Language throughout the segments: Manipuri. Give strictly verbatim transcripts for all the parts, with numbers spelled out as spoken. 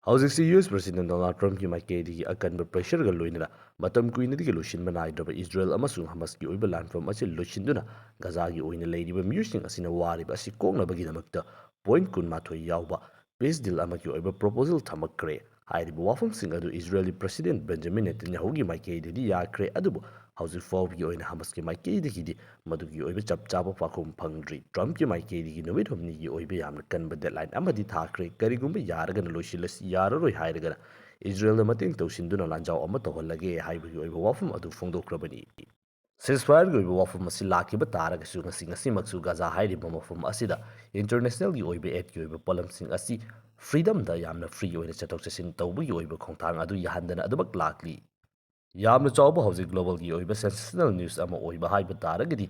ꯍꯧꯖꯤꯛꯁꯤ ꯌꯨ ꯑꯦꯁ President Donald Trumpꯀꯤ ꯃꯥꯏꯀꯩꯗꯒꯤ ꯑꯀꯟꯕ pressureꯒ ꯂꯣꯏꯅꯅ ꯃꯇꯝ ꯀꯨꯏꯅꯗꯒꯤ ꯂꯣꯏꯁꯤꯟꯕ ꯅꯥꯏꯗ꯭ꯔꯕ ꯏꯖꯔꯦꯜ ꯑꯃꯁꯨꯡ ꯍꯃꯁꯀꯤ ꯑꯣꯏꯕ ꯂꯥꯟꯐꯝ ꯑꯁꯤ ꯂꯣꯏꯁꯤꯟꯗꯨꯅ ꯒꯥꯖꯥꯒꯤ ꯑꯣꯏꯅ ꯂꯩꯔꯤꯕ ꯃꯤꯑꯣꯏꯁꯤꯡ ꯑꯁꯤꯅ ꯋꯥꯔꯤꯕ ꯑꯁꯤ ꯀꯣꯛꯅꯕꯒꯤꯗꯃꯛꯇ point ꯀꯨꯟꯃꯥꯊꯣꯏ ꯌꯥꯎꯕ peace deal ꯑꯃꯒꯤ ꯑꯣꯏꯕ proposal ꯊꯝꯃꯛꯈ꯭ꯔꯦ꯫ ꯍꯥꯏꯔꯤꯕ ꯋꯥꯐꯝꯁꯤꯡ ꯑꯗꯨ ꯏꯖꯔꯦꯜꯒꯤ President Benjamin Netanyahuꯒꯤ ꯃꯥꯏꯀꯩꯗꯗꯤ ꯌꯥꯈ꯭ꯔꯦ, ꯑꯗꯨꯕꯨ ꯍꯧꯖꯤꯛ ꯐꯥꯎꯕꯒꯤ ꯑꯣꯏꯅ ꯍꯃꯁꯀꯤ ꯃꯥꯏꯀꯩꯗꯒꯤꯗꯤ ꯃꯗꯨꯒꯤ ꯑꯣꯏꯕ ꯆꯞ ꯆꯥꯕ ꯄꯥꯎꯈꯨꯝ ꯐꯪꯗ꯭ꯔꯤ꯫ Trumpꯀꯤ ꯃꯥꯏꯀꯩꯗꯒꯤ ꯅꯨꯃꯤꯠ ꯍꯨꯝꯅꯤꯒꯤ ꯑꯣꯏꯕ ꯌꯥꯝꯅ ꯀꯟꯕ deadline ꯑꯃꯗꯤ ꯊꯥꯈ꯭ꯔꯦ꯫ ꯀꯔꯤꯒꯨꯝꯕ ꯌꯥꯔꯒꯅ ꯂꯣꯏꯁꯤꯜꯂꯁꯤ, ꯌꯥꯔꯔꯣꯏ ꯍꯥꯏꯔꯒꯅ ꯏꯖꯔꯦꯜꯗ ꯃꯇꯦꯡ ꯇꯧꯁꯤꯟꯗꯨꯅ ꯂꯥꯟꯖꯥꯎ ꯑꯃ ꯇꯧꯍꯜꯂꯒꯦ ꯍꯥꯏꯕꯒꯤ ꯑꯣꯏꯕ ꯋꯥꯐꯝ ꯑꯗꯨ ꯐꯣꯡꯗꯣꯛꯈ꯭ꯔꯕꯅꯤ꯫ Ceasefireꯒꯤ ꯑꯣꯏꯕ ꯋꯥꯐꯝ ꯑꯁꯤ ꯂꯥꯛꯈꯤꯕ ꯇꯥꯔꯒꯁꯨ ꯉꯁꯤ, ꯉꯁꯤꯃꯛꯁꯨ ꯒꯥꯖꯥ ꯍꯥꯏꯔꯤꯕ ꯃꯐꯝ ꯑꯁꯤꯗ internationalꯒꯤ ꯑꯣꯏꯕ aidꯀꯤ ꯑꯣꯏꯕ ꯄꯣꯠꯂꯝꯁꯤꯡ ꯑꯁꯤ freedomꯗ ꯌꯥꯝꯅ free ꯑꯣꯏꯅ ꯆꯠꯊꯣꯛ ꯆꯠꯁꯤꯟ ꯇꯧꯕꯒꯤ ꯑꯣꯏꯕ ꯈꯣꯡꯊꯥꯡ ꯑꯗꯨ ꯌꯥꯍꯟꯗꯅ ꯑꯗꯨꯃꯛ ꯂꯥꯛꯂꯤ꯫ ꯌꯥꯝꯅ ꯆꯥꯎꯕ ꯍꯧꯖꯤꯛ globalꯒꯤ ꯑꯣꯏꯕ sensational news ꯑꯃ ꯑꯣꯏꯕ ꯍꯥꯏꯕ ꯇꯥꯔꯒꯗꯤ,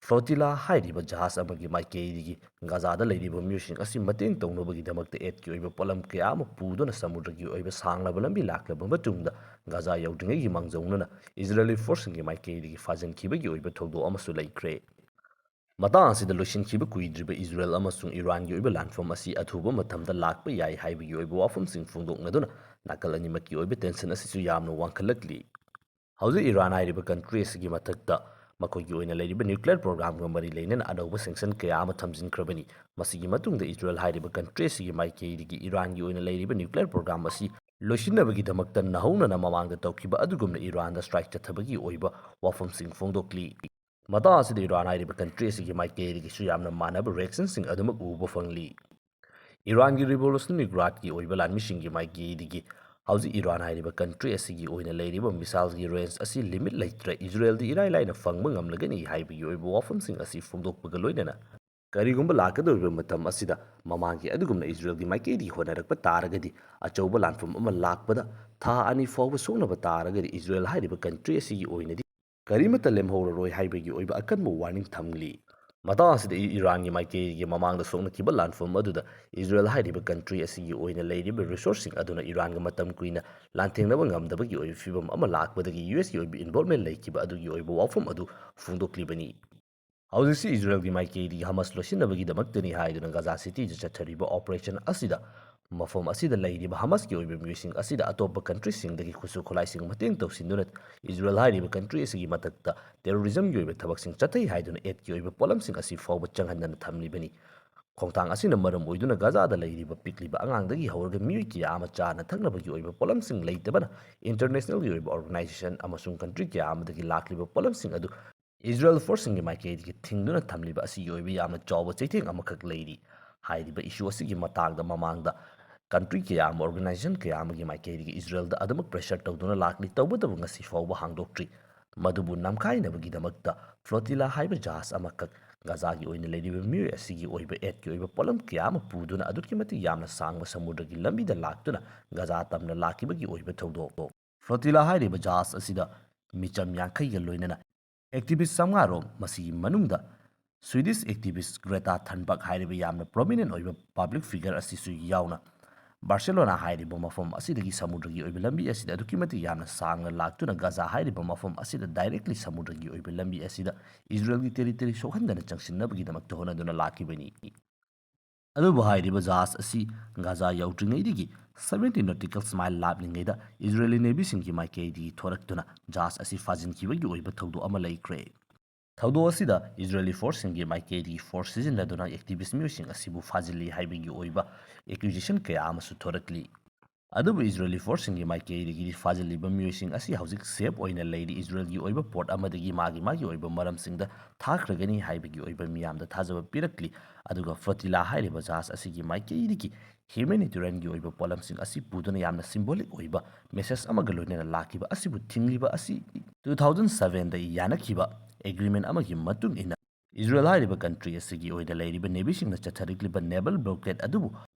flotilla ꯍꯥꯏꯔꯤꯕ ꯖꯍꯥꯖ ꯑꯃꯒꯤ ꯃꯥꯏꯀꯩꯗꯒꯤ ꯒꯥꯖꯥꯗ ꯂꯩꯔꯤꯕ ꯃꯤꯑꯣꯏꯁꯤꯡ ꯑꯁꯤ ꯃꯇꯦꯡ ꯇꯧꯅꯕꯒꯤꯗꯃꯛꯇ aidꯀꯤ ꯑꯣꯏꯕ ꯄꯣꯠꯂꯝ ꯀꯌꯥ ꯑꯃ ꯄꯨꯗꯨꯅ ꯁꯃꯨꯗ꯭ꯔꯒꯤ ꯑꯣꯏꯕ ꯁꯥꯡꯂꯕ ꯂꯝꯕꯤ ꯂꯥꯛꯂꯕ ꯃꯇꯨꯡꯗ ꯒꯥꯖꯥ ꯌꯧꯗ꯭ꯔꯤꯉꯩꯒꯤ ꯃꯥꯡꯖꯧꯅꯅ ꯏꯖꯔꯦꯂꯤ forceꯁꯤꯡꯒꯤ ꯃꯥꯏꯀꯩꯗꯒꯤ ꯐꯥꯖꯤꯟꯈꯤꯕꯒꯤ ꯑꯣꯏꯕ ꯊꯧꯗꯣꯛ ꯑꯃꯁꯨ ꯂꯩꯈ꯭ꯔꯦ꯫ ꯃꯇꯥꯡ ꯑꯁꯤꯗ ꯂꯣꯏꯁꯤꯟꯈꯤꯕ ꯀꯨꯏꯗ꯭ꯔꯤꯕ ꯏꯖꯔꯦꯜ ꯑꯃꯁꯨꯡ ꯏꯔꯥꯟꯒꯤ ꯑꯣꯏꯕ ꯂꯥꯟꯐꯝ ꯑꯁꯤ ꯑꯊꯨꯕ ꯃꯇꯝꯗ ꯂꯥꯛꯄ ꯌꯥꯏ ꯍꯥꯏꯕꯒꯤ ꯑꯣꯏꯕ ꯋꯥꯐꯝꯁꯤꯡ ꯐꯣꯡꯗꯣꯛꯅꯗꯨꯅ ꯅꯥꯀꯜ ꯑꯅꯤꯃꯛꯀꯤ ꯑꯣꯏꯕ tension ꯑꯁꯤꯁꯨ ꯌꯥꯝꯅ ꯋꯥꯡꯈꯠꯂꯛꯂꯤ꯫ ꯍꯧꯖꯤꯛ ꯏꯔꯥꯟ ꯍꯥꯏꯔꯤꯕ country ꯑꯁꯤꯒꯤ ꯃꯊꯛꯇ ꯃꯈꯣꯏꯒꯤ ꯑꯣꯏꯅ ꯂꯩꯔꯤꯕ nuclear programꯒ ꯃꯔꯤ ꯂꯩꯅꯅ ꯑꯅꯧꯕ sanction ꯀꯌꯥ ꯑꯃ ꯊꯝꯖꯤꯟꯈ꯭ꯔꯕꯅꯤ꯫ ꯃꯁꯤꯒꯤ ꯃꯇꯨꯡꯗ ꯏꯖꯔꯦꯜ ꯍꯥꯏꯔꯤꯕ country ꯑꯁꯤꯒꯤ ꯃꯥꯏꯀꯩꯗꯒꯤ ꯏꯔꯥꯟꯒꯤ ꯑꯣꯏꯅ ꯂꯩꯔꯤꯕ nuclear program ꯑꯁꯤ ꯂꯣꯏꯁꯤꯟꯅꯕꯒꯤꯗꯃꯛꯇ ꯅꯧꯍꯧꯅꯅ ꯃꯃꯥꯡꯗ ꯇꯧꯈꯤꯕ ꯑꯗꯨꯒꯨꯝꯅ ꯏꯔꯥꯟꯗ strike ꯆꯠꯊꯕꯒꯤ ꯑꯣꯏꯕ ꯋꯥꯐꯝꯁꯤꯡ ꯐꯣꯡꯗꯣꯛꯂꯤ꯫ ꯃꯇꯥꯡ ꯑꯁꯤꯗ ꯏꯔꯥꯟ ꯍꯥꯏꯔꯤꯕ country ꯑꯁꯤꯒꯤ ꯃꯥꯏꯀꯩꯗꯒꯤꯁꯨ ꯌꯥꯝꯅ ꯃꯥꯟꯅꯕ reactionꯁꯤꯡ ꯑꯗꯨꯃꯛ ꯎꯕ ꯐꯪꯂꯤ꯫ ꯏꯔꯥꯟꯒꯤ Revolutionary Guardꯀꯤ ꯑꯣꯏꯕ ꯂꯥꯟꯃꯤꯁꯤꯡꯒꯤ ꯃꯥꯏꯀꯩꯗꯒꯤ ꯍꯧꯖꯤꯛ ꯏꯔꯥꯟ ꯍꯥꯏꯔꯤꯕ country ꯑꯁꯤꯒꯤ ꯑꯣꯏꯅ ꯂꯩꯔꯤꯕ missilesꯀꯤ range ꯑꯁꯤ limit ꯂꯩꯇ꯭ꯔꯦ, ꯏꯖꯔꯦꯜꯗ ꯏꯔꯥꯏ ꯂꯥꯏꯅ ꯐꯪꯕ ꯉꯝꯂꯒꯅꯤ ꯍꯥꯏꯕꯒꯤ ꯑꯣꯏꯕ ꯋꯥꯐꯝꯁꯤꯡ ꯑꯁꯤ ꯐꯣꯡꯗꯣꯛꯄꯒ ꯂꯣꯏꯅꯅ, ꯀꯔꯤꯒꯨꯝꯕ ꯂꯥꯛꯀꯗꯧꯔꯤꯕ ꯃꯇꯝ ꯑꯁꯤꯗ ꯃꯃꯥꯡꯒꯤ ꯑꯗꯨꯒꯨꯝꯅ ꯏꯖꯔꯦꯜꯒꯤ ꯃꯥꯏꯀꯩꯗꯒꯤ ꯍꯣꯠꯅꯔꯛꯄ ꯇꯥꯔꯒꯗꯤ, ꯑꯆꯧꯕ ꯂꯥꯟꯐꯝ ꯑꯃ ꯂꯥꯛꯄꯗ ꯊꯥ ꯑꯅꯤ ꯐꯥꯎꯕ ꯁꯣꯛꯅꯕ ꯇꯥꯔꯒꯗꯤ, ꯏꯖꯔꯦꯜ ꯍꯥꯏꯔꯤꯕ country ꯑꯁꯤꯒꯤ ꯑꯣꯏꯅꯗꯤ ꯀꯔꯤꯃꯠꯇ ꯂꯦꯝꯍꯧꯔꯔꯣꯏ ꯍꯥꯏꯕꯒꯤ ꯑꯣꯏꯕ ꯑꯀꯟꯕ warning ꯊꯝꯂꯤ꯫ ꯃꯇꯥꯡ ꯑꯁꯤꯗ ꯏꯔꯥꯟꯒꯤ ꯃꯥꯏꯀꯩꯒꯤ ꯃꯃꯥꯡꯗ ꯁꯣꯛꯅꯈꯤꯕ ꯂꯥꯟꯐꯝ ꯑꯗꯨꯗ ꯏꯖꯔꯦꯜ ꯍꯥꯏꯔꯤꯕ country ꯑꯁꯤꯒꯤ ꯑꯣꯏꯅ ꯂꯩꯔꯤꯕ resourceꯁꯤꯡ ꯑꯗꯨꯅ ꯏꯔꯥꯟꯒ ꯃꯇꯝ ꯀꯨꯏꯅ ꯂꯥꯟꯊꯦꯡꯅꯕ ꯉꯝꯗꯕꯒꯤ ꯑꯣꯏꯕ ꯐꯤꯕꯝ ꯑꯃ ꯂꯥꯛꯄꯗꯒꯤ ꯌꯨ ꯑꯦꯁꯀꯤ ꯑꯣꯏꯕ involvement ꯂꯩꯈꯤꯕ ꯑꯗꯨꯒꯤ ꯑꯣꯏꯕ ꯋꯥꯐꯝ ꯑꯗꯨ ꯐꯣꯡꯗꯣꯛꯂꯤꯕꯅꯤ꯫ ꯍꯧꯖꯤꯛꯁꯤ ꯏꯖꯔꯦꯜꯒꯤ ꯃꯥꯏꯀꯩꯗꯒꯤ ꯍꯃꯁ ꯂꯣꯏꯁꯤꯟꯅꯕꯒꯤꯗꯃꯛꯇꯅꯤ ꯍꯥꯏꯗꯨꯅ ꯒꯥꯖꯥ cityꯗ ꯆꯠꯊꯔꯤꯕ operation ꯑꯁꯤꯗ ꯃꯐꯝ ꯑꯁꯤꯗ ꯂꯩꯔꯤꯕ ꯍꯃꯁꯀꯤ ꯑꯣꯏꯕ ꯃꯤꯑꯣꯏꯁꯤꯡ ꯑꯁꯤꯗ ꯑꯇꯣꯞꯄ ꯀꯟꯇ꯭ꯔꯤꯁꯤꯡꯗꯒꯤ ꯈꯨꯠꯁꯨ ꯈꯨꯠꯂꯥꯏꯁꯤꯡ ꯃꯇꯦꯡ ꯇꯧꯁꯤꯟꯗꯨꯅ ꯏꯖꯔꯦꯜ ꯍꯥꯏꯔꯤꯕ ꯀꯟꯇ꯭ꯔꯤ ꯑꯁꯤꯒꯤ ꯃꯊꯛꯇ ꯇꯦꯔꯣꯔꯤꯖꯝꯒꯤ ꯑꯣꯏꯕ ꯊꯕꯛꯁꯤꯡ ꯆꯠꯊꯩ ꯍꯥꯏꯗꯨꯅ ꯑꯦꯗꯀꯤ ꯑꯣꯏꯕ ꯄꯣꯠꯂꯝꯁꯤꯡ ꯑꯁꯤ ꯐꯥꯎꯕ ꯆꯪꯍꯟꯗꯅ ꯊꯝꯂꯤꯕꯅꯤ꯫ ꯈꯣꯡꯊꯥꯡ ꯑꯁꯤꯅ ꯃꯔꯝ ꯑꯣꯏꯗꯨꯅ ꯒꯥꯖꯥꯗ ꯂꯩꯔꯤꯕ ꯄꯤꯛꯂꯤꯕ ꯑꯉꯥꯡꯗꯒꯤ ꯍꯧꯔꯒ ꯃꯤꯑꯣꯏ ꯀꯌꯥ ꯑꯃ ꯆꯥꯅ ꯊꯛꯅꯕꯒꯤ ꯑꯣꯏꯕ ꯄꯣꯠꯂꯝꯁꯤꯡ ꯂꯩꯇꯕꯅ ꯏꯟꯇꯔꯅꯦꯁꯅꯦꯜꯒꯤ ꯑꯣꯏꯕ ꯑꯣꯔꯒꯅꯥꯏꯖꯦꯁꯟ ꯑꯃꯁꯨꯡ ꯀꯟꯇ꯭ꯔꯤ ꯀꯌꯥ ꯑꯃꯗꯒꯤ ꯂꯥꯛꯂꯤꯕ ꯄꯣꯠꯂꯝꯁꯤꯡ ꯑꯗꯨ ꯏꯖꯔꯦꯜ ꯐꯣꯔꯁꯁꯤꯡꯒꯤ ꯃꯥꯏꯀꯩꯗꯒꯤ ꯊꯤꯡꯗꯨꯅ ꯊꯝꯂꯤꯕ ꯑꯁꯤꯒꯤ ꯑꯣꯏꯕ ꯌꯥꯝꯅ ꯆꯥꯎꯕ ꯆꯩꯊꯦꯡ ꯑꯃꯈꯛ ꯂꯩꯔꯤ꯫ ꯍꯥꯏꯔꯤꯕ ꯏꯁꯨ ꯑꯁꯤꯒꯤ ꯃꯇꯥꯡꯗ ꯃꯃꯥꯡꯗ ꯀꯟꯇ꯭ꯔꯤ ꯀꯌꯥ ꯑꯃ, ꯑꯣꯔꯒꯅꯥꯏꯖꯦꯁꯟ ꯀꯌꯥ ꯑꯃꯒꯤ ꯃꯥꯏꯀꯩꯗꯒꯤ ꯏꯖꯔꯦꯜꯗ ꯑꯗꯨꯃꯛ ꯄ꯭ꯔꯦꯁꯔ ꯇꯧꯗꯨꯅ ꯂꯥꯛꯂꯤ, ꯇꯧꯕꯇꯕꯨ ꯉꯁꯤ ꯐꯥꯎꯕ ꯍꯥꯡꯗꯣꯛꯇ꯭ꯔꯤ꯫ ꯃꯗꯨꯕꯨ ꯅꯝꯈꯥꯏꯅꯕꯒꯤꯗꯃꯛꯇ ꯐ꯭ꯂꯣꯇꯤꯂꯥ ꯍꯥꯏꯕ ꯖꯍꯥꯖ ꯑꯃꯈꯛ ꯒꯥꯖꯥꯒꯤ ꯑꯣꯏꯅ ꯂꯩꯔꯤꯕ ꯃꯤꯑꯣꯏ ꯑꯁꯤꯒꯤ ꯑꯣꯏꯕ ꯑꯦꯗꯀꯤ ꯑꯣꯏꯕ ꯄꯣꯠꯂꯝ ꯀꯌꯥ ꯑꯃ ꯄꯨꯗꯨꯅ ꯑꯗꯨꯛꯀꯤ ꯃꯇꯤꯛ ꯌꯥꯝꯅ ꯁꯥꯡꯕ ꯁꯃꯨꯗ꯭ꯔꯒꯤ ꯂꯝꯕꯤꯗ ꯂꯥꯛꯇꯨꯅ ꯒꯥꯖꯥ ꯇꯝꯅ ꯂꯥꯛꯈꯤꯕꯒꯤ ꯑꯣꯏꯕ ꯊꯧꯗꯣꯛ꯫ ꯐ꯭ꯂꯣꯇꯤꯂꯥ ꯍꯥꯏꯔꯤꯕ ꯖꯍꯥꯖ ꯑꯁꯤꯗ ꯃꯤꯆꯝ ꯌꯥꯡꯈꯩꯒ ꯂꯣꯏꯅꯅ ꯑꯦꯛꯇꯤꯚꯤꯁ ꯆꯥꯝꯃꯉꯥ ꯔꯣꯝ, ꯃꯁꯤꯒꯤ ꯃꯅꯨꯡꯗ ꯁ꯭ꯋꯤꯗꯤꯁ ꯑꯦꯛꯇꯤꯚꯤꯁ ꯒ꯭ꯔꯦꯇꯥ ꯊꯟꯕꯔꯒ ꯍꯥꯏꯔꯤꯕ ꯌꯥꯝꯅ ꯄ꯭ꯔꯣꯃꯤꯅꯦꯟ ꯑꯣꯏꯕ ꯄꯕ꯭ꯂꯤꯛ ꯐꯤꯒꯔ ꯑꯁꯤꯁꯨ ꯌꯥꯎꯅ, ꯕꯥꯔꯁꯦꯂꯣꯅꯥ ꯍꯥꯏꯔꯤꯕ ꯃꯐꯝ ꯑꯁꯤꯗꯒꯤ ꯁꯃꯨꯗ꯭ꯔꯒꯤ ꯑꯣꯏꯕ ꯂꯝꯕꯤ ꯑꯁꯤꯗ ꯑꯗꯨꯛꯀꯤ ꯃꯇꯤꯛ ꯌꯥꯝꯅ ꯁꯥꯡꯅ ꯂꯥꯛꯇꯨꯅ ꯒꯥꯖꯥ ꯍꯥꯏꯔꯤꯕ ꯃꯐꯝ ꯑꯁꯤꯗ ꯗꯥꯏꯔꯦꯛꯂꯤ ꯁꯃꯨꯗ꯭ꯔꯒꯤ ꯑꯣꯏꯕ ꯂꯝꯕꯤ ꯑꯁꯤꯗ ꯏꯖꯔꯦꯜꯒꯤ ꯇꯦꯔꯤꯇꯣꯔꯤ ꯁꯣꯛꯍꯟꯗꯅ ꯆꯪꯁꯤꯟꯅꯕꯒꯤꯗꯃꯛꯇ ꯍꯣꯠꯅꯗꯨꯅ ꯂꯥꯛꯈꯤꯕꯅꯤ꯫ ꯑꯗꯨꯕꯨ ꯍꯥꯏꯔꯤꯕ ꯖꯍꯥꯖ ꯑꯁꯤ Gaza ꯌꯧꯗ꯭ꯔꯤꯉꯩꯗꯒꯤ seventy nautical mile ꯂꯥꯞꯂꯤꯉꯩꯗ Israeli ꯅꯦꯚꯤꯁꯤꯡꯒꯤ ꯃꯥꯏꯀꯩꯗꯒꯤ ꯊꯣꯔꯛꯇꯨꯅ ꯖꯍꯥꯖ ꯑꯁꯤ ꯐꯥꯖꯤꯟꯈꯤꯕꯒꯤ ꯑꯣꯏꯕ ꯊꯧꯗꯣꯛ ꯑꯃ ꯂꯩꯈ꯭ꯔꯦ꯫ ꯊꯧꯗꯣꯛ ꯑꯁꯤꯗ ꯏꯖꯔꯦꯂꯤ ꯐꯣꯔꯁꯁꯤꯡꯒꯤ ꯃꯥꯏꯀꯩꯗꯒꯤ ꯐꯣꯔꯁ ꯁꯤꯖꯤꯟꯅꯗꯨꯅ ꯑꯦꯛꯇꯤꯚꯤꯁ ꯃꯤꯑꯣꯏꯁꯤꯡ ꯑꯁꯤꯕꯨ ꯐꯥꯖꯤꯜꯂꯤ ꯍꯥꯏꯕꯒꯤ ꯑꯣꯏꯕ ꯑꯦꯀ꯭ꯌꯨꯖꯦꯁꯟ ꯀꯌꯥ ꯑꯃꯁꯨ ꯊꯣꯔꯛꯂꯤ꯫ ꯑꯗꯨꯕꯨ ꯏꯖꯔꯦꯂꯤ ꯐꯣꯔꯁꯁꯤꯡꯒꯤ ꯃꯥꯏꯀꯩꯗꯒꯤꯗꯤ ꯐꯥꯖꯤꯜꯂꯤꯕ ꯃꯤꯑꯣꯏꯁꯤꯡ ꯑꯁꯤ ꯍꯧꯖꯤꯛ ꯁꯦꯐ ꯑꯣꯏꯅ ꯂꯩꯔꯤ, ꯏꯖꯔꯦꯜꯒꯤ ꯑꯣꯏꯕ ꯄꯣꯔꯠ ꯑꯃꯗꯒꯤ ꯃꯥꯒꯤ ꯃꯥꯒꯤ ꯑꯣꯏꯕ ꯃꯔꯝꯁꯤꯡꯗ ꯊꯥꯈ꯭ꯔꯒꯅꯤ ꯍꯥꯏꯕꯒꯤ ꯑꯣꯏꯕ ꯃꯤꯌꯥꯝꯗ ꯊꯥꯖꯕ ꯄꯤꯔꯛꯂꯤ꯫ ꯑꯗꯨꯒ ꯐ꯭ꯂꯣꯇꯤꯂꯥ ꯍꯥꯏꯔꯤꯕ ꯖꯍꯥꯖ ꯑꯁꯤꯒꯤ ꯃꯥꯏꯀꯩꯗꯒꯤ ꯍ꯭ꯌꯨꯃꯦꯅꯤꯇꯦꯔꯤꯌꯟꯒꯤ ꯑꯣꯏꯕ ꯄꯣꯠꯂꯝꯁꯤꯡ ꯑꯁꯤ ꯄꯨꯗꯨꯅ ꯌꯥꯝꯅ ꯁꯤꯝꯕꯣꯂꯤꯛ ꯑꯣꯏꯕ ꯃꯦꯁꯦꯖ ꯑꯃꯒ ꯂꯣꯏꯅꯅ ꯂꯥꯛꯈꯤꯕ ꯑꯁꯤꯕꯨ ꯊꯤꯡꯂꯤꯕ ꯑꯁꯤ two thousand sevenꯗ ꯌꯥꯅꯈꯤꯕ ꯑꯦꯒ꯭ꯔꯤꯃꯦꯟ ꯑꯃꯒꯤ ꯃꯇꯨꯡ ꯏꯟꯅ ꯏꯖꯔꯦꯜ ꯍꯥꯏꯔꯤꯕ ꯀꯟꯇ꯭ꯔꯤ ꯑꯁꯤꯒꯤ ꯑꯣꯏꯅ ꯂꯩꯔꯤꯕ ꯅꯦꯚꯤꯁꯤꯡꯅ ꯆꯠꯊꯔꯛꯂꯤꯕ ꯅꯦꯚꯜ ꯕ꯭ꯂꯣꯀꯦꯗ ꯑꯗꯨꯕꯨ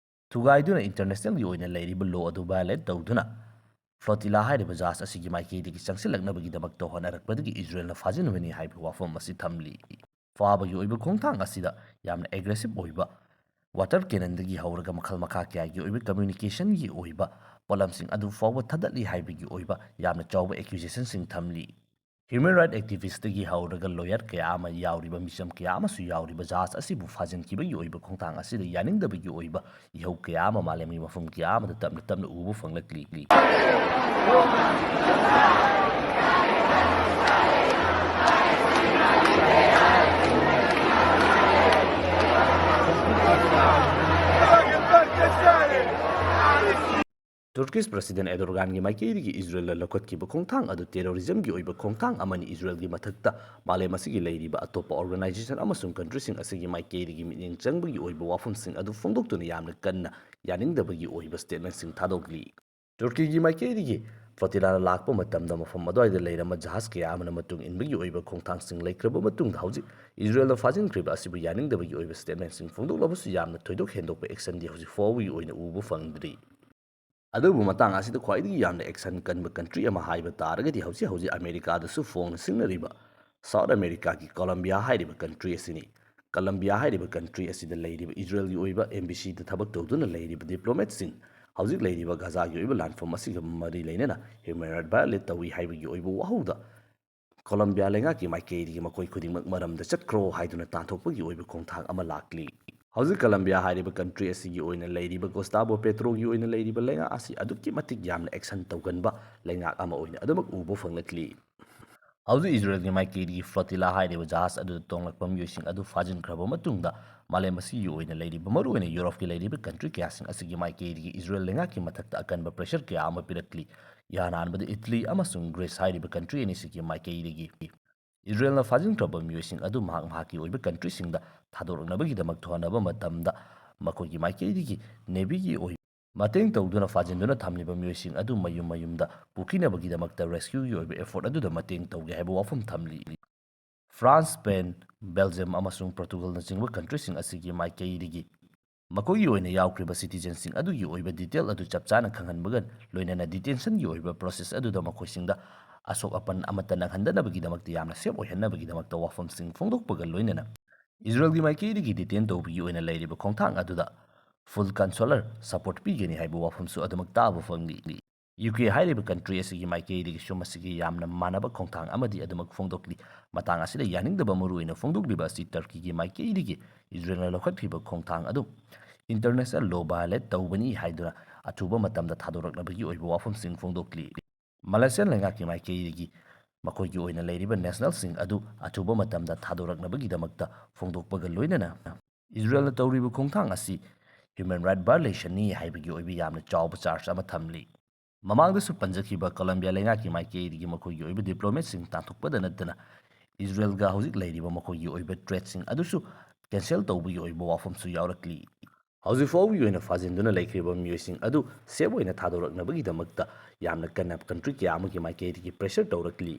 ꯊꯨꯒꯥꯏꯗꯨꯅ ꯏꯟꯇꯔꯅꯦꯁꯅꯦꯜꯒꯤ ꯑꯣꯏꯅ ꯂꯩꯔꯤꯕ ꯂꯣ ꯑꯗꯨ ꯚꯥꯏꯑꯣꯂꯦꯠ ꯇꯧꯗꯨꯅ ꯐ꯭ꯂꯣꯇꯤꯂꯥ ꯍꯥꯏꯔꯤꯕ ꯖꯍꯥꯖ ꯑꯁꯤꯒꯤ ꯃꯥꯏꯀꯩꯗꯒꯤ ꯆꯪꯁꯤꯜꯂꯛꯅꯕꯒꯤꯗꯃꯛꯇ ꯍꯣꯠꯅꯔꯛꯄꯗꯒꯤ ꯏꯖꯔꯦꯜꯅ ꯐꯥꯖꯤꯟꯕꯅꯤ ꯍꯥꯏꯕ ꯋꯥꯐꯝ ꯑꯁꯤ ꯊꯝꯂꯤ꯫ ꯐꯥꯕꯒꯤ ꯑꯣꯏꯕ ꯈꯣꯡꯊꯥꯡ ꯑꯁꯤꯗ ꯌꯥꯝꯅ ꯑꯦꯒ꯭ꯔꯦꯁꯤꯚ ꯑꯣꯏꯕ ꯋꯥꯇꯔ ꯀꯦꯅꯟꯗꯒꯤ ꯍꯧꯔꯒ ꯃꯈꯜ ꯃꯈꯥ ꯀꯌꯥꯒꯤ ꯑꯣꯏꯕ ꯀꯝꯃ꯭ꯌꯨꯅꯤꯀꯦꯁꯟꯒꯤ ꯑꯣꯏꯕ ꯄꯣꯠꯂꯝꯁꯤꯡ ꯑꯗꯨ ꯐꯥꯎꯕ ꯊꯥꯗꯠꯂꯤ ꯍꯥꯏꯕꯒꯤ ꯑꯣꯏꯕ ꯌꯥꯝꯅ ꯆꯥꯎꯕ ꯑꯦꯀ꯭ꯌꯨꯖꯦꯁꯟꯁꯤꯡ ꯊꯝꯂꯤ꯫ Human rights activist ꯇꯒꯤ ꯍꯧꯔꯒ lawyer ꯀꯌꯥ ꯑꯃ ꯌꯥꯎꯔꯤꯕ, ꯃꯤꯆꯝ ꯀꯌꯥ ꯑꯃꯁꯨ ꯌꯥꯎꯔꯤꯕ ꯖꯍꯥꯖ ꯑꯁꯤꯕꯨ ꯐꯥꯖꯤꯟꯈꯤꯕꯒꯤ ꯑꯣꯏꯕ ꯈꯣꯡꯊꯥꯡ ꯑꯁꯤꯗ ꯌꯥꯅꯤꯡꯗꯕꯒꯤ ꯑꯣꯏꯕ ꯏꯍꯧ ꯀꯌꯥ ꯑꯃ ꯃꯥꯂꯦꯝꯒꯤ ꯃꯐꯝ ꯀꯌꯥ ꯑꯃꯗ ꯇꯞꯅ ꯇꯞꯅ ꯎꯕ ꯐꯪꯂꯛꯂꯤ꯫ ꯇꯨꯔꯀꯤꯁ ꯄ꯭ꯔꯁꯤꯗꯦꯟ ꯑꯦꯔꯗꯣꯒꯥꯟꯒꯤ ꯃꯥꯏꯀꯩꯗꯒꯤ ꯏꯖꯔꯦꯜꯗ ꯂꯧꯈꯠꯈꯤꯕ ꯈꯣꯡꯊꯥꯡ ꯑꯗꯨ terrorism ꯒꯤ ꯑꯣꯏꯕ ꯈꯣꯡꯊꯥꯡ ꯑꯃꯅꯤ, ꯏꯖꯔꯦꯜꯒꯤ ꯃꯊꯛꯇ ꯃꯥꯂꯦꯝ ꯑꯁꯤꯒꯤ ꯂꯩꯔꯤꯕ ꯑꯇꯣꯞꯄ organization ꯑꯃꯁꯨꯡ country ꯁꯤꯡ ꯑꯁꯤꯒꯤ ꯃꯥꯏꯀꯩꯗꯒꯤ ꯃꯤꯠꯌꯦꯡ ꯆꯪꯕꯒꯤ ꯑꯣꯏꯕ ꯋꯥꯐꯝꯁꯤꯡ ꯑꯗꯨ ꯐꯣꯡꯗꯣꯛꯇꯨꯅ ꯌꯥꯝꯅ ꯀꯟꯅ ꯌꯥꯅꯤꯡꯗꯕꯒꯤ ꯑꯣꯏꯕ statement ꯁꯤꯡ ꯊꯥꯗꯣꯛꯂꯤ꯫ ꯇꯨꯔꯀꯤꯒꯤ ꯃꯥꯏꯀꯩꯗꯒꯤ flotilla ꯅ ꯂꯥꯛꯄ ꯃꯇꯝꯗ ꯃꯐꯝ ꯑꯗꯨꯋꯥꯏꯗ ꯂꯩꯔꯝꯕ ꯖꯍꯥꯖ ꯀꯌꯥ ꯑꯃꯅ ꯃꯇꯨꯡ ꯏꯟꯕꯒꯤ ꯑꯣꯏꯕ ꯈꯣꯡꯊꯥꯡꯁꯤꯡ ꯂꯩꯈ꯭ꯔꯕ ꯃꯇꯨꯡꯗ ꯍꯧꯖꯤꯛ ꯏꯖꯔꯦꯜꯗ ꯐꯥꯖꯤꯟꯈ꯭ꯔꯤꯕ ꯑꯁꯤꯕꯨ ꯌꯥꯅꯤꯡꯗꯕꯒꯤ ꯑꯣꯏꯕ statement ꯁꯤꯡ ꯐꯣꯡꯗꯣꯛꯂꯕꯁꯨ ꯌꯥꯝꯅ ꯊꯣꯏꯗꯣꯛ ꯍꯦꯟꯗꯣꯛꯄ action ꯗꯤ ꯍꯧꯖꯤꯛ ꯐꯥꯎꯕꯒꯤ ꯑꯣꯏꯅ ꯎꯕ ꯐꯪꯗ꯭ꯔꯤ꯫ ꯑꯗꯨꯕꯨ ꯃꯇꯥꯡ ꯑꯁꯤꯗ ꯈ꯭ꯋꯥꯏꯗꯒꯤ ꯌꯥꯝꯅ action ꯀꯟꯕ country ꯑꯃ ꯍꯥꯏꯕ ꯇꯥꯔꯒꯗꯤ ꯍꯧꯖꯤꯛ ꯍꯧꯖꯤꯛ ꯑꯃꯦꯔꯤꯀꯥꯗꯁꯨ ꯐꯣꯡꯅ ꯁꯤꯡꯅꯔꯤꯕ South America ꯒꯤ Colombia ꯍꯥꯏꯔꯤꯕ country ꯑꯁꯤꯅꯤ꯫ Colombia ꯍꯥꯏꯔꯤꯕ country ꯑꯁꯤꯗ ꯂꯩꯔꯤꯕ ꯏꯖꯔꯦꯜꯒꯤ ꯑꯣꯏꯕ embassy ꯗ ꯊꯕꯛ ꯇꯧꯗꯨꯅ ꯂꯩꯔꯤꯕ diplomat ꯁꯤꯡ ꯍꯧꯖꯤꯛ ꯂꯩꯔꯤꯕ ꯒꯥꯖꯥꯒꯤ ꯑꯣꯏꯕ ꯂꯥꯟꯐꯝ ꯑꯁꯤꯒ ꯃꯔꯤ ꯂꯩꯅꯅ human right violate ꯇꯧꯏ ꯍꯥꯏꯕꯒꯤ ꯑꯣꯏꯕ ꯋꯥꯍꯧꯗ ꯀꯣꯂꯝꯕꯤꯌꯥ ꯂꯩꯉꯥꯛꯀꯤ ꯃꯥꯏꯀꯩꯗꯒꯤ ꯃꯈꯣꯏ ꯈꯨꯗꯤꯡꯃꯛ ꯃꯔꯝꯗ ꯆꯠꯈ꯭ꯔꯣ ꯍꯥꯏꯗꯨꯅ ꯇꯥꯟꯊꯣꯛꯄꯒꯤ ꯑꯣꯏꯕ ꯈꯣꯡꯊꯥꯡ ꯑꯃ ꯂꯥꯛꯂꯤ꯫ ꯍꯧꯖꯤꯛ ꯀꯂꯝꯕꯤꯌꯥ ꯍꯥꯏꯔꯤꯕ country ꯑꯁꯤꯒꯤ ꯑꯣꯏꯅ ꯂꯩꯔꯤꯕ ꯒꯨꯁꯇꯥꯕꯣ ꯄꯦꯇ꯭ꯔꯣꯒꯤ ꯑꯣꯏꯅ ꯂꯩꯔꯤꯕ ꯂꯩꯉꯥꯛ ꯑꯁꯤ ꯑꯗꯨꯛꯀꯤ ꯃꯇꯤꯛ ꯌꯥꯝꯅ action ꯇꯧꯒꯟꯕ ꯂꯩꯉꯥꯛ ꯑꯃ ꯑꯣꯏꯅ ꯑꯗꯨꯃꯛ ꯎꯕ ꯐꯪꯂꯛꯂꯤ꯫ ꯍꯧꯖꯤꯛ ꯏꯖꯔꯦꯜꯒꯤ ꯃꯥꯏꯀꯩꯗꯒꯤ flotilla ꯍꯥꯏꯔꯤꯕ ꯖꯍꯥꯖ ꯑꯗꯨꯗ ꯇꯣꯡꯂꯛꯄ ꯃꯤꯑꯣꯏꯁꯤꯡ ꯑꯗꯨ ꯐꯥꯖꯤꯟꯈ꯭ꯔꯕ ꯃꯇꯨꯡꯗ ꯃꯥꯂꯦꯝ ꯑꯁꯤꯒꯤ ꯑꯣꯏꯅ ꯂꯩꯔꯤꯕ, ꯃꯔꯨꯑꯣꯏꯅ ꯌꯨꯔꯣꯞꯀꯤ ꯂꯩꯔꯤꯕ country ꯀꯌꯥꯁꯤꯡ ꯑꯁꯤꯒꯤ ꯃꯥꯏꯀꯩꯗꯒꯤ ꯏꯖꯔꯦꯜ ꯂꯩꯉꯥꯛꯀꯤ ꯃꯊꯛꯇ ꯑꯀꯟꯕ pressure ꯀꯌꯥ ꯑꯃ ꯄꯤꯔꯛꯂꯤ꯫ ꯏꯍꯥꯟ ꯍꯥꯟꯕꯗ ꯏꯇꯂꯤ ꯑꯃꯁꯨꯡ ꯒ꯭ꯔꯤꯁ ꯍꯥꯏꯔꯤꯕ country ꯑꯅꯤꯁꯤꯒꯤ ꯃꯥꯏꯀꯩꯗꯒꯤ ꯏꯖꯔꯦꯜꯅ ꯐꯥꯖꯤꯟꯈ꯭ꯔꯕ ꯃꯤꯑꯣꯏꯁꯤꯡ ꯑꯗꯨ ꯃꯍꯥꯛ ꯃꯍꯥꯛꯀꯤ ꯑꯣꯏꯕ country ꯁꯤꯡꯗ ꯊꯥꯗꯣꯔꯛꯅꯕꯒꯤꯗꯃꯛ ꯊꯣꯛꯍꯟꯅꯕ ꯃꯇꯝꯗ ꯃꯈꯣꯏꯒꯤ ꯃꯥꯏꯀꯩꯗꯒꯤ navy ꯒꯤ ꯑꯣꯏꯕ ꯃꯇꯦꯡ ꯇꯧꯗꯨꯅ ꯐꯥꯖꯤꯟꯗꯨꯅ ꯊꯝꯂꯤꯕ ꯃꯤꯑꯣꯏꯁꯤꯡ ꯑꯗꯨ ꯃꯌꯨꯝ ꯃꯌꯨꯝꯗ ꯄꯨꯈꯤꯅꯕꯒꯤꯗꯃꯛꯇ rescue ꯒꯤ ꯑꯣꯏꯕ effort ꯑꯗꯨꯗ ꯃꯇꯦꯡ ꯇꯧꯒꯦ ꯍꯥꯏꯕ ꯋꯥꯐꯝ ꯊꯝꯂꯤ꯫ ꯐ꯭ꯔꯥꯟꯁ, ꯁ꯭ꯄꯦꯟ, ꯕꯦꯜꯖꯤꯌꯝ ꯑꯃꯁꯨꯡ ꯄꯣꯔꯇꯨꯒꯜꯅꯆꯤꯡꯕ country ꯁꯤꯡ ꯑꯁꯤꯒꯤ ꯃꯥꯏꯀꯩꯗꯒꯤ ꯃꯈꯣꯏꯒꯤ ꯑꯣꯏꯅ ꯌꯥꯎꯈ꯭ꯔꯤꯕ citizen ꯁꯤꯡ ꯑꯗꯨꯒꯤ ꯑꯣꯏꯕ detail ꯑꯗꯨ ꯆꯞ ꯆꯥꯅ ꯈꯪꯍꯟꯕꯒ ꯂꯣꯏꯅꯅ detention ꯒꯤ ꯑꯣꯏꯕ process ꯑꯗꯨꯗ ꯃꯈꯣꯏꯁꯤꯡꯗ ꯑꯁꯣꯛ ꯑꯄꯟ ꯑꯃꯠꯇ ꯅꯪꯍꯟꯗꯅꯕꯒꯤꯗꯃꯛꯇ ꯌꯥꯝꯅ safe ꯑꯣꯏꯍꯟꯅꯕꯒꯤꯗꯃꯛꯇ ꯋꯥꯐꯝꯁꯤꯡ ꯐꯣꯡꯗꯣꯛꯄꯒ ꯂꯣꯏꯅꯅ ꯏꯖꯔꯦꯜꯒꯤ ꯃꯥꯏꯀꯩꯗꯒꯤ detain ꯇꯧꯕꯒꯤ ꯑꯣꯏꯅ ꯂꯩꯔꯤꯕ ꯈꯣꯡꯊꯥꯡ ꯑꯗꯨꯗ full consular support ꯄꯤꯒꯅꯤ ꯍꯥꯏꯕ ꯋꯥꯐꯝꯁꯨ ꯑꯗꯨꯃꯛ ꯇꯥꯕ ꯐꯪꯂꯤ꯫ ꯌꯨ ꯀꯦ ꯍꯥꯏꯔꯤꯕ ꯀꯟꯇ꯭ꯔꯤ ꯑꯁꯤꯒꯤ ꯃꯥꯏꯀꯩꯗꯒꯤꯁꯨ ꯃꯁꯤꯒꯤ ꯌꯥꯝꯅ ꯃꯥꯟꯅꯕ ꯈꯣꯡꯊꯥꯡ ꯑꯃꯗꯤ ꯑꯗꯨꯃꯛ ꯐꯣꯡꯗꯣꯛꯂꯤ꯫ ꯃꯇꯥꯡ ꯑꯁꯤꯗ ꯌꯥꯅꯤꯡꯗꯕ ꯃꯔꯨꯑꯣꯏꯅ ꯐꯣꯡꯗꯣꯛꯂꯤꯕ ꯑꯁꯤ ꯇꯔꯀꯤꯒꯤ ꯃꯥꯏꯀꯩꯗꯒꯤ ꯏꯖꯔꯦꯜꯅ ꯂꯧꯈꯠꯈꯤꯕ ꯈꯣꯡꯊꯥꯡ ꯑꯗꯨ ꯏꯟꯇꯔꯅꯦꯁꯅꯦꯜ ꯂꯣ ꯚꯥꯏꯑꯣꯂꯦꯠ ꯇꯧꯕꯅꯤ ꯍꯥꯏꯗꯨꯅ ꯑꯊꯨꯕ ꯃꯇꯝꯗ ꯊꯥꯗꯣꯔꯛꯅꯕꯒꯤ ꯑꯣꯏꯕ ꯋꯥꯐꯝꯁꯤꯡ ꯐꯣꯡꯗꯣꯛꯂꯤ꯫ ꯃꯂꯦꯁꯤꯌꯥꯟ ꯂꯩꯉꯥꯛꯀꯤ ꯃꯥꯏꯀꯩꯗꯒꯤ ꯃꯈꯣꯏꯒꯤ ꯑꯣꯏꯅ ꯂꯩꯔꯤꯕ ꯅꯦꯁꯅꯦꯜꯁꯤꯡ ꯑꯗꯨ ꯑꯊꯨꯕ ꯃꯇꯝꯗ ꯊꯥꯗꯣꯔꯛꯅꯕꯒꯤꯗꯃꯛꯇ ꯐꯣꯡꯗꯣꯛꯄꯒ ꯂꯣꯏꯅꯅ ꯏꯖꯔꯦꯜꯅ ꯇꯧꯔꯤꯕ ꯈꯣꯡꯊꯥꯡ ꯑꯁꯤ ꯍ꯭ꯌꯨꯃꯦꯟ ꯔꯥꯏꯠ ꯚꯥꯏꯑꯣꯂꯦꯁꯟꯅꯤ ꯍꯥꯏꯕꯒꯤ ꯑꯣꯏꯕ ꯌꯥꯝꯅ ꯆꯥꯎꯕ ꯆꯥꯔꯖ ꯑꯃ ꯊꯝꯂꯤ꯫ ꯃꯃꯥꯡꯗꯁꯨ ꯄꯟꯖꯈꯤꯕ ꯀꯣꯂꯝꯕꯤꯌꯥ ꯂꯩꯉꯥꯛꯀꯤ ꯃꯥꯏꯀꯩꯗꯒꯤ ꯃꯈꯣꯏꯒꯤ ꯑꯣꯏꯕ ꯗꯤꯄ꯭ꯂꯣꯃꯦꯠꯁꯤꯡ ꯇꯥꯟꯊꯣꯛꯄꯗ ꯅꯠꯇꯅ ꯏꯖꯔꯦꯜꯒ ꯍꯧꯖꯤꯛ ꯂꯩꯔꯤꯕ ꯃꯈꯣꯏꯒꯤ ꯑꯣꯏꯕ ꯇ꯭ꯔꯦꯠꯁꯤꯡ ꯑꯗꯨꯁꯨ ꯀꯦꯟꯁꯦꯜ ꯇꯧꯕꯒꯤ ꯑꯣꯏꯕ ꯋꯥꯐꯝꯁꯨ ꯌꯥꯎꯔꯛꯂꯤ꯫ ꯍꯧꯖꯤꯛ ꯐꯥꯎꯕꯒꯤ ꯑꯣꯏꯅ ꯐꯥꯖꯤꯟꯗꯨꯅ ꯂꯩꯈ꯭ꯔꯤꯕ ꯃꯤꯑꯣꯏꯁꯤꯡ ꯑꯗꯨ ꯁꯦꯐ ꯑꯣꯏꯅ ꯊꯥꯗꯣꯔꯛꯅꯕꯒꯤꯗꯃꯛꯇ ꯌꯥꯝꯅ ꯀꯟꯅ ꯀꯟꯇ꯭ꯔꯤ ꯀꯌꯥ ꯑꯃꯒꯤ ꯃꯥꯏꯀꯩꯗꯒꯤ ꯄ꯭ꯔꯦꯁꯔ ꯇꯧꯔꯛꯂꯤ꯫